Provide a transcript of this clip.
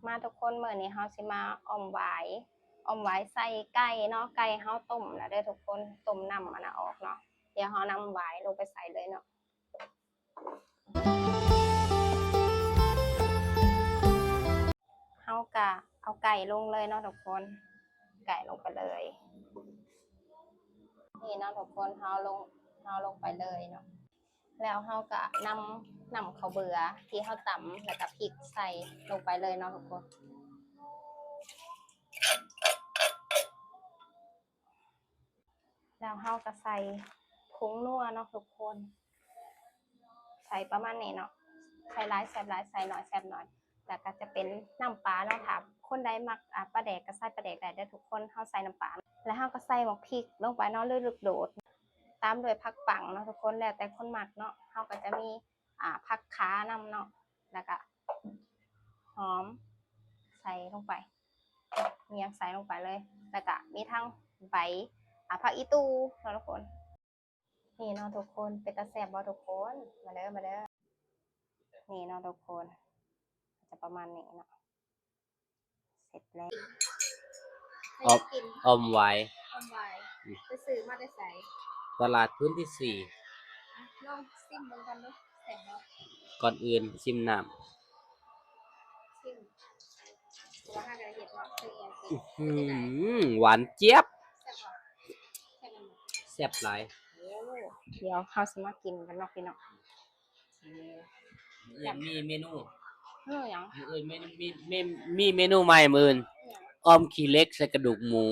ມາທຸກຄົນ ມື້ນີ້ເຮົາຊິມາອ່ອມຫວາຍ ອ່ອມຫວາຍໃສ່ໄກ່ເນາະ. ໄກ່ເຮົາຕົ້ມແລ້ວເດີທຸກຄົນ ຕົ້ມນ້ຳອັນນັ້ນອອກເນາະ. ດຽວເຮົານຳຫວາຍລົງໄປໃສ່ເລີຍເນາະ. ເຮົາກະເອົາໄກ່ລົງເລີຍເນາະທຸກຄົນ ໄກ່ລົງໄປເລີຍ. ນີ້ເນາະທຸກຄົນ ເຮົາລົງ ເຮົາລົງໄປເລີຍເນາະ. ແລ້ວເຮົາກະນຳນ້ຳເຂົ້າເບືອທີ່ເຮົາຕຳ ແລ້ວກະພິກໃສ່ລົງໄປເລີຍເນາະທຸກຄົນ. ແລ້ວເຮົາກະໃສ່ຜົງນົວເນາະທຸກຄົນ ໃສ່ປະມານນີ້ເນາະ ໃສ່ຫຼາຍແຊບຫຼາຍ ໃສ່ໜ້ອຍແຊບໜ້ອຍ. ແລ້ວກະຈະເປັນນ້ຳປາເນາະ ຖ້າຄົນໃດມັກ ອາ ປາແດກກະໃສ່ປາແດກໄດ້ເດີທຸກຄົນ. ເຮົາໃສ່ນ້ຳປາ ແລ້ວເຮົາກະໃສ່ໝາກພິກລົງໄປເນາະ ຫຼືລູກໂດດ ຕາມດ້ວຍຜັກປັ້ງເນາະທຸກຄົນ ແລ້ວແຕ່ຄົນມັກເນາະ. ເຮົາກະຈະມີ ອາ ຜັກຂານຳເນາະ ແລ້ວກະຫອມໃສ່ລົງໄປ ມີຫຍັງໃສ່ລົງໄປເລີຍ ແລ້ວກະມີທັງໃບ ອາ ຜັກອີ່ຕູ່ເນາະທຸກຄົນ. ນີ້ເນາະທຸກຄົນ ເປັນຕາແຊບບໍ່ທຸກຄົນ? ມາເດີ ມາເດີ. ນີ້ເນາະທຸກຄົນ ຈະປະມານນີ້ເນາະ. ເສັດແລ້ວ ໄປກິນ ອ່ອມຫວາຍ ອ່ອມຫວາຍ ອືມ ໄປຊື້ມາແຕ່ໃສ? ຕະຫຼາດພື້ນທີສີ່. ອ່ະ ລອງຊິມເບິ່ງກ່ອນດູ ແຊບບໍ່? ກ່ອນອື່ນຊິມນ້ຳ ຊິມ ເພາະວ່າເຮົາກະເຮັດເນາະ ຄືອີ່ຫຍັງ ອືມ ຫວານຈຽບ ແຊບບໍ່? ແຊບແມ່ນບໍ່? ແຊບຫຼາຍ. ໂອ້ ດຽວເຮົາຊິມາກິນກັນເນາະພີ່ນ້ອງ. ມື້ອື່ນມີເມນູ ເອີ ຫຍັງ? ມື້ອື່ນມີ ມີ ມີ ມີເມນູໃໝ່ມື້ອື່ນ ອີ່ຫຍັງ? ອ່ອມຂີ້ເຫຼັກໃສ່ກະດູກໝູ.